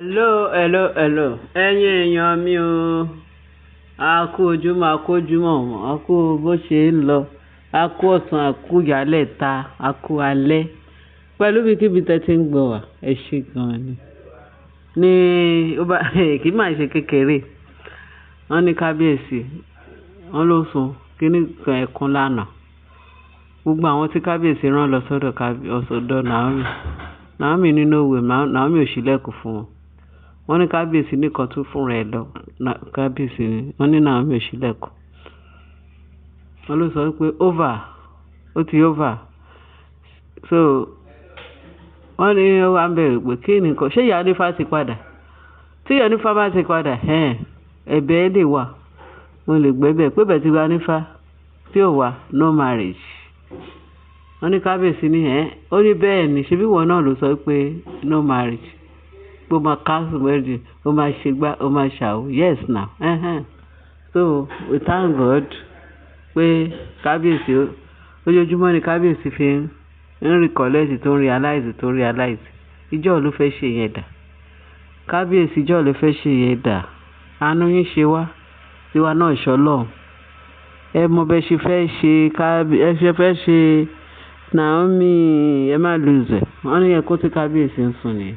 Hello, hello, hello. Ẹ̀yin èèyàn mi o. A kú ojúmọ́, a kú ojúmọ́, a kú bó ṣe ń lọ. A kú ọ̀sán, a kú ìyálẹ̀ta, a kú alẹ́. Pẹ̀lú bí kíbi tẹ tí ń gbọ́ wá, ẹ ṣe gan ni. Ní ó bá kì í máa ṣe kékeré. Wọ́n ní kábíyèsí, wọ́n ló sun kíní kan ẹ̀kún lánàá. Gbogbo àwọn tí kábíyèsí rán lọ sọ́dọ̀ ọ̀dọ̀ Naomi. Naomi nínú òwe, Naomi ò ṣílẹ̀kùn fún wọn. Wọ́n ní kábíyèsí nìkan tún fún rẹ̀ lọ. Kábíyèsí ni, wọ́n ní Naomi ò ṣílẹ̀kùn. Wọ́n ló sọ wípé over, ó ti over. So wọ́n ní ó wá ń bẹ̀rù pé kí nìkan, ṣé ìyá onífá ti padà? Tí ìyá onífá bá ti padà, ẹ́n, ẹ̀bẹ̀ lè wà. Mo lè gbẹ́bẹ̀ pé bẹ́ẹ̀ tí gba onífá tí ò wá, no marriage. Wọ́n ní kábíyèsí ní, ẹ́n, ó ní bẹ́ẹ̀ ni, ṣebí ìwọ náà ló sọ pé no marriage. Pé ó máa cancel wedding, ó máa ṣe gbá, ó máa ṣàwo. Yes now. Ehen. So we thank God pé kábíyèsí, ojoojúmọ́ ni kábíyèsí fi ń recollect, tó ń realize, tó ń realize. Ìjọ́ wo ló fẹ́ ṣe yẹn dà? Kábíyèsí, ìjọ́ wo ló fẹ́ ṣe yẹn dà? Àánú yín ṣe wá, tiwa náà ṣọlọ́run. Ẹ mọ bẹ ṣe fẹ́ ṣe ẹ ṣe fẹ́ ṣe Naomi, ẹ má lose ẹ̀. Wọ́n ní ẹkún tí kábíyèsí ń sun nìyẹn.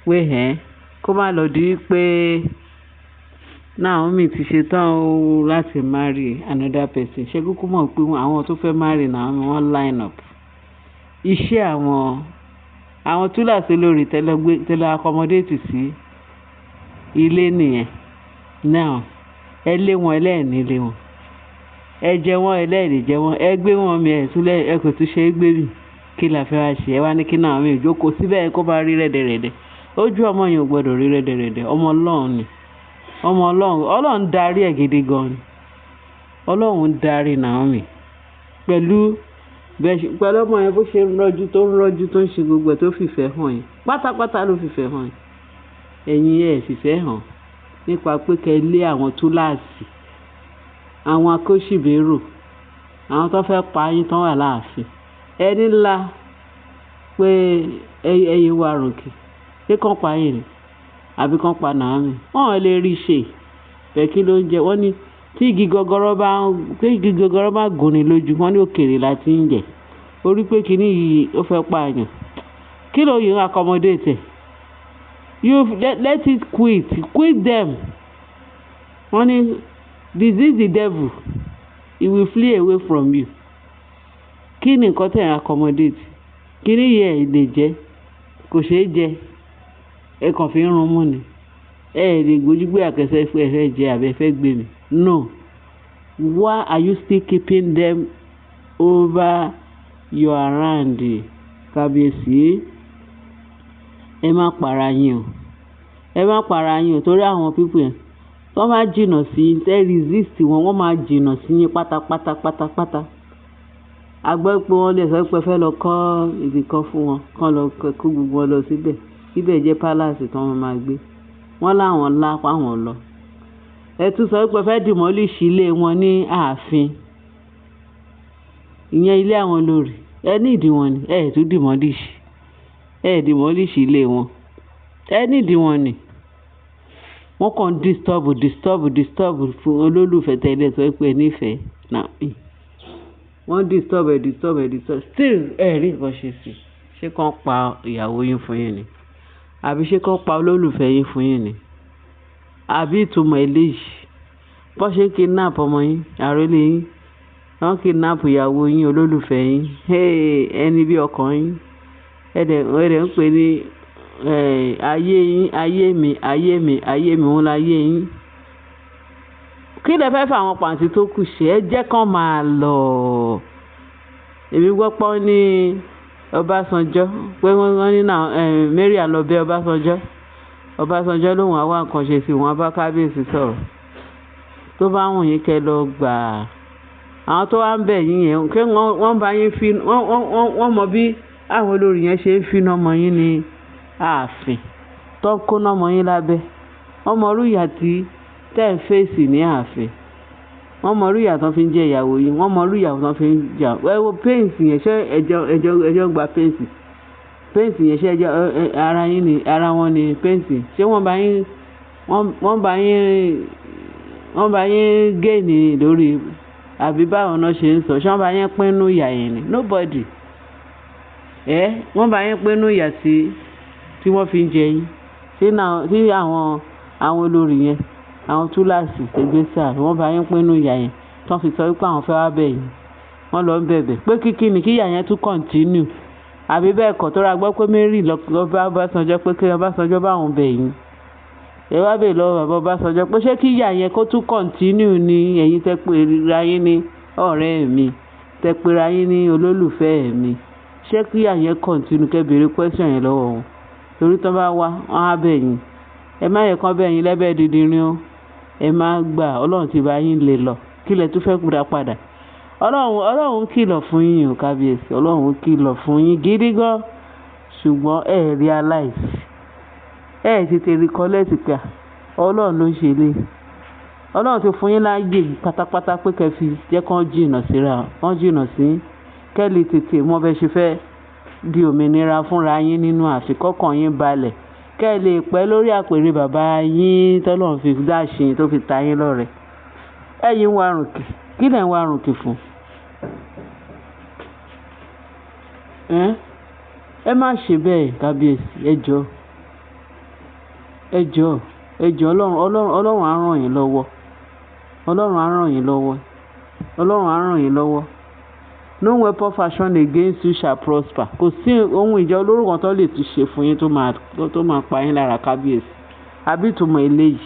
Pé ẹ́, kó má lọ di pé Naomi ti ṣe tán o láti marry another person. Ṣé kúkú mọ̀ pé àwọn tó fẹ́ marry Naomi wọ́n line up. Iṣẹ́ àwọn túláàsì olórí tẹ́lẹ̀ gbé, tẹ́lẹ̀ accommodate sí ilé nìyẹn. Now, ẹ lé wọn ẹlẹ́ẹ̀ni lé wọn. Ẹ jẹ wọ́n ẹlẹ́ẹ̀ni jẹ wọ́n. Ẹ gbé wọn mi ẹ̀ túlẹ̀, ẹ kò tún ṣe é gbé mi. Kí la fẹ́ wá ṣe? Ẹ wá ní kí Naomi jókòó síbẹ̀ kó bá rí rẹ́dẹ̀rẹ́dẹ̀. Ojú ọmọ yẹn ò gbọdọ̀ rí rẹ́dẹ̀rẹ́dẹ̀. Ọmọ Ọlọ́run ni. Ọmọ Ọlọ́run, Ọlọ́run darí ẹ̀ gidi gan ni. Ọlọ́run darí Naomi pẹ̀lú pẹ̀lú ọmọ yẹn bó ṣe ń rọ́jú, tó ń rọ́jú, tó ń ṣe gbogbo ẹ̀ tó fìfẹ́ hàn yẹn. Pátápátá ló fìfẹ́ hàn yẹn. Ẹ̀yin ẹ fìfẹ́ hàn nípa pé kí ẹ lé àwọn túláàsì, àwọn akóṣìbérò, àwọn tó fẹ́ pa yín tán wà láàfin. Ẹni ńlá pé ẹyẹ wa ròkè. Ṣé kàn pa yín ni? Àbí kàn pa Naomi? Wọ́n ò lè rí ṣe. Bẹ́ẹ̀ kí ló ń jẹ? Wọ́n ní tí igi gọgọrọ bá ń, tí igi gọgọrọ bá gùn ni lójú, wọ́n ní òkèèrè la ti ń jẹ. Ó rí pé kíní yìí ó fẹ́ pa èèyàn. Kí ló yín accommodate ẹ̀? You let it quit. Quit them. Wọ́n ní resist the devil, he will flee away from you. Kí ni nǹkan tí ẹ̀ ń accommodate? Kíní yìí ẹ lè jẹ, kò ṣe é jẹ. Ẹ kàn fi ń run mú ni. Ẹ lè gbójú gbé àkẹ́sẹ́ pé ẹ fẹ́ jẹ àbí ẹ fẹ́ gbé mi. No. Why are you still keeping them over your hand? Kábíyèsí, ẹ má para yín o. Ẹ má para yín o torí àwọn people yẹn, tí wọ́n bá jìnnà sí yín, tẹ resist wọn, wọ́n máa jìnnà sí yín pátápátá, pátápátá. A gbọ́ pé wọ́n lè sọ pé ẹ fẹ́ lọ kọ́ ibi kan fún wọn, kí wọ́n lọ kó gbogbo wọn lọ síbẹ̀. Ibẹ̀ jẹ́ palace tí wọ́n máa gbé. Wọ́n láwọn ńlá pa wọ́n lọ. Ẹ tún sọ pé ẹ fẹ́ demolish ilé wọn ní ààfin. Ìyẹn ilé àwọn olórí. Ẹ ní ìdí wọn ni, ẹ tún demolish. Ẹ demolish ilé wọn. Ẹ ní ìdí wọn ni. Wọ́n kàn disturb, disturb, disturb fún olólùfẹ́ tẹ́lẹ̀ sọ pé ẹ nífẹ̀ẹ́ Naomi. Wọ́n disturb ẹ, disturb ẹ, disturb. Still ẹ rí nǹkan ṣe sí. Ṣé kàn pa ìyàwó yín fún yín ni? Àbí ṣé kàn pa olólùfẹ́ yín fún yín ni? Àbí ìtumọ̀ eléyìí? Bó ṣe kidnap ọmọ yín, àrólé yín. Wọ́n kidnap ìyàwó yín, olólùfẹ́ yín. Hey, ẹni bí ọkàn yín. Ẹ dẹ̀ ń pè ní, ayé yín, ayé mi, ayé mi, ayé mi, òun láyé yín. Kí lẹ fẹ́ fà àwọn pàǹtí tó kù ṣe? Ẹ jẹ́ kàn máa lọ. Èmi gbọ́ pé wọ́n ní Ọbásanjọ́, pé wọ́n ní náà, Mariam lọ bẹ Ọbásanjọ́. Ọbásanjọ́ lóhùn á wá nǹkan ṣe sí wọn, bá kábíyèsí sọ̀rọ̀. Tó bá wù yín kẹ́ lọ gbà. Àwọn tó wá ń bẹ̀ yín yẹn, kí wọ́n bá yín fi, wọ́n mọ bí àwọn olórí yẹn ṣe ń finá ọmọ yín ní ààfin. Tó ń kóná ọmọ yín lábẹ́. Wọ́n mọ irú ìyà tí tẹ́ ń face ní ààfin. Wọ́n mọ irú ìyà tó fi ń jẹ ìyàwó yín. Wọ́n mọ irú ìyà tó fi ń jà. Ẹ wo pains yẹn, ṣé ẹjọ́ gba pains? Paint yẹn, ṣé ẹ ara yín ni, ara wọn ni paint? Ṣé wọ́n bá yín gain lórí àbí báwo náà ṣe ń sọ? Ṣé wọ́n bá yín pín ìyà yẹn ni? Nobody. Ẹ wọ́n bá yín pín ìyà tí wọ́n fi ń jẹ yín. Ṣé náà tí àwọn olórí yẹn, àwọn túláàsì tẹgbẹ́ sáà, wọ́n bá yín pín ìyà yẹn tí wọ́n fi sọ wípé àwọn fẹ́ wá bẹ̀ yín? Wọ́n lọ ń bẹ̀bẹ̀ pé kíkí ni kí ìyà yẹn tún continue àbí bẹ́ẹ̀ kọ́? Tó ra gbọ́ pé Mary lọ bá Ọbásanjọ́ pé kí Ọbásanjọ́ bá òun bẹ̀ yín. Ẹ wá bèèrè lọ́wọ́ bàbá Ọbásanjọ́ pé ṣé kí ìyà yẹn kó tún continue ni? Ẹ̀yin tẹ́ pé ra yín ní ọ̀rẹ́ mi, tẹ́ pé ra yín ní olólùfẹ́ mi, ṣé kí ìyà yẹn continue? Kẹ́ béèrè question yẹn lọ́wọ́ wọn, torí tán bá wá, wọ́n á bẹ̀ yín. Ẹ má yẹ kán bẹ̀ yín lẹ́bẹ̀ẹ́ dídìrín o. Ẹ má gbà. Ọlọ́run ti bá yín lé lọ. Kí lẹ tún fẹ́ kúra padà? Ọlọ́run kìlọ̀ fún yín o, kábíyèsí. Ọlọ́run kìlọ̀ fún yín gidi gan, ṣùgbọ́n ẹ realize, ẹ tètè recollect pé Ọlọ́run ló ń ṣe lé. Ọlọ́run ti fún yín láàyè pátápátá pé kẹ́ fi jẹ́ kán jìnnà síra, kán jìnnà sí, kẹ́ lè tètè mọ bẹ́ ṣe fẹ́ di òmìnira fúnra yín nínú àfikọ́kàn yín balẹ̀, kẹ́ lè pẹ́ lórí àpèrè bàbá yín tọ́lọ́run fi dáṣin tó fi ta yín lọ́rẹ. Ẹ̀yin ń warùn kì, kí lẹ̀ ń warùn kì fún? Ẹ má ṣe bẹ́ẹ̀, kábíyèsí. Ẹ jọ̀ọ́, ẹ jọ̀ọ́, ẹ jọ̀ọ́. Ọlọ́run á ràn yín lọ́wọ́. Ọlọ́run á ràn yín lọ́wọ́. Ọlọ́run á ràn yín lọ́wọ́. No weapon fashioned against you shall prosper. Kò sí ohun ìjà olóró kan tó lè tún ṣe fún yín tó máa pa yín lára, kábíyèsí. Àbí ìtumọ̀ eléyìí?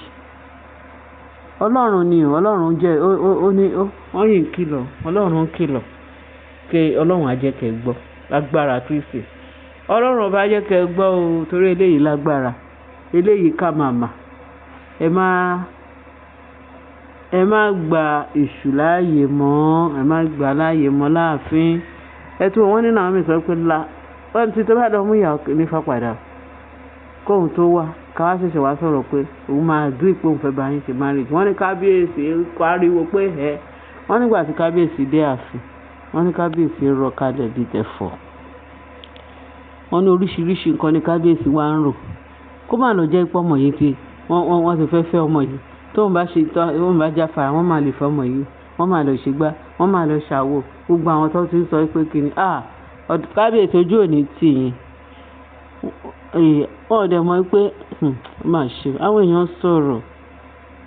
Ọlọ́run ni o. Ọlọ́run jẹ́ ó ní ó wọ́n yìí ń kìlọ̀. Ọlọ́run ń kìlọ̀ kí Ọlọ́run á jẹ́ kẹ́ gbọ́. Lágbára Kristi, Ọlọ́run ọba jẹ́ kẹ́ gbọ́ o, torí eléyìí lágbára, eléyìí ká màmá. Ẹ má gba èṣù láàyè mọ́. Ẹ má gbà láàyè mọ́ láàfin. Ẹ tún wọ́n ní Naomi sọ pé la wọ́n ti tó bá lọ mú ìyàwó nífà padà kóun tó wá, ká wá ṣẹ̀ṣẹ̀ wá sọ̀rọ̀ pé òun máa agree pé òun fẹ́ bá yín ṣe marriage. Wọ́n ní kábíyèsí pariwo pé ẹ wọ́n nígbà tí kábíyèsí dé ààfin, wọ́n ní kábíyèsí rọ kalẹ̀ bíi tẹ̀fọ́. Wọ́n ní oríṣiríṣi nǹkan ní kábíyèsí wá ń rò, kó má lọ jẹ́ pé ọmọ yìí ti wọ́n ti fẹ́ fẹ́ ọmọ yìí, tóun bá ṣe, tóun bá jáfara, wọ́n máa lè fẹ́ ọmọ yìí, wọ́n máa lọ ṣègbà, wọ́n máa lọ ṣàwò. Gbogbo àwọn tó ti ń sọ pé kí ni, ah, kábíyèsí, ojú ò ní tì yín. Wọ́n ò dẹ̀ mọ̀ pé ó mà ṣe. Àwọn èèyàn sọ̀rọ̀,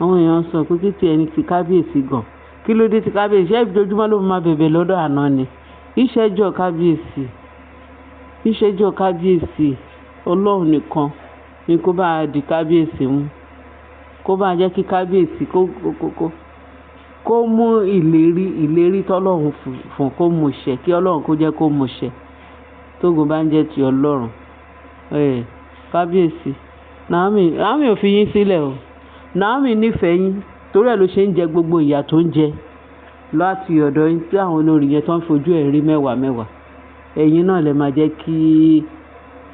àwọn èèyàn sọ pé kí tiẹ̀ ní ti kábíyèsí gan? Kí ló dé ti kábíyèsí? Ṣé ojoojúmọ́ ló máa bẹ̀bẹ̀ lọ́dọ̀ àná ni? Ìṣẹ́jọ́ kábíyèsí, ìṣẹ́jọ́ kábíyèsí. Ọlọ́run nìkan ni kó bá di kábíyèsí mú, kó bá jẹ́ kí kábíyèsí kó mú ìlérí tọ́lọ́run fún, kó mú ṣẹ, kí Ọlọ́run kó jẹ́ kó mú ṣẹ. Tógo bá ń jẹ́ ti Ọlọ́run. Kábíyèsí, Naomi ò fi yín sílẹ̀ o. Naomi nífẹ̀ẹ́ yín, torí ẹ̀ ló ṣe ń jẹ gbogbo ìyà tó ń jẹ láti ọ̀dọ̀ yín, tí àwọn olórí yẹn tó ń fojú ẹ̀ rí mẹ́wàá mẹ́wàá. Ẹ̀yin náà lè máa jẹ́ kí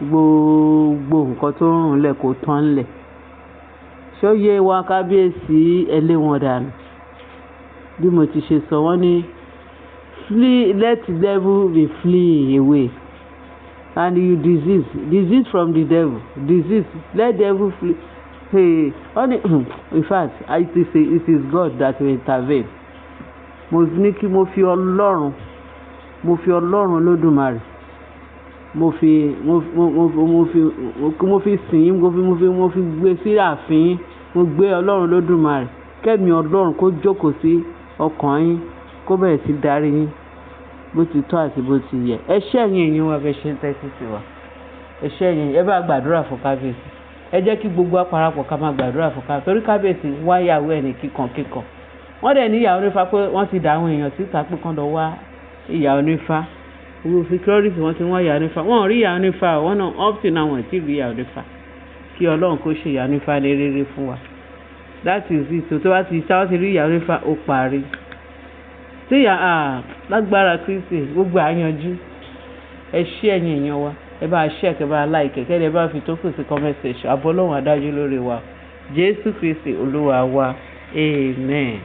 gbogbo nǹkan tó ń rùn lẹ̀ kó tán lẹ̀. Ṣó yé wa, kábíyèsí? Ẹ lé wọn dànù. Bí mo ti ṣe sọ, wọ́n ní flee, let the devil be flee away and you desist, desist from the devil, desist, let devil flee. Hey, wọ́n ní in fact, it is God that will intervene. Mo ní kí mo fi Ọlọ́run, mo fi Ọlọ́run Olódùmarè, mo fi sìn yín, mo fi gbé sí ààfin yín. Mo gbé Ọlọ́run Olódùmarè, kẹ́mi Ọlọ́run kó jókòó sí ọkàn yín, kó bẹ̀rẹ̀ sí darí yín bó ti tọ́ àti bó ti yẹ. Ẹ ṣé, ẹ̀yin èèyàn wa, bẹ́ ṣe ń tẹ́tí sí wa. Ẹ ṣé ẹ̀yin. Ẹ bá gbàdúrà fún kábíyèsí. Ẹ jẹ́ kí gbogbo àparapọ̀ ká máa gbàdúrà fún kábíyèsí, torí kábíyèsí wáyàwó ẹ̀ ní kíkan kíkan. Wọ́n dẹ̀ ní ìyàwó onífá pé wọ́n ti dà àwọn èèyàn síta pé kán lọ wá ìyàwó onífá. Owó security, wọ́n ti wọ́n ìyàwó onífá, wọ́n ò rí ìyàwó onífá. Wọ́n náà up till now, wọ́n ti rí ìyàwó onífá. Kí Ọlọ́run kó ṣe ìyàwó onífá ní rere fún wa. That is it. Tó bá ti táwọn ti rí ìyàwó onífá, ó parí. Tí ìyá lágbára Kristi, gbogbo àyànjú. Ẹ ṣé, ẹ̀yin èèyàn wa. Ẹ bá share, kẹ bá like, kẹ́ ẹ bá fi tó kù sí comment section. Àbọ̀ Ọlọ́run adájú lórí wa. Jésù Kristi Olúwa wa, amen.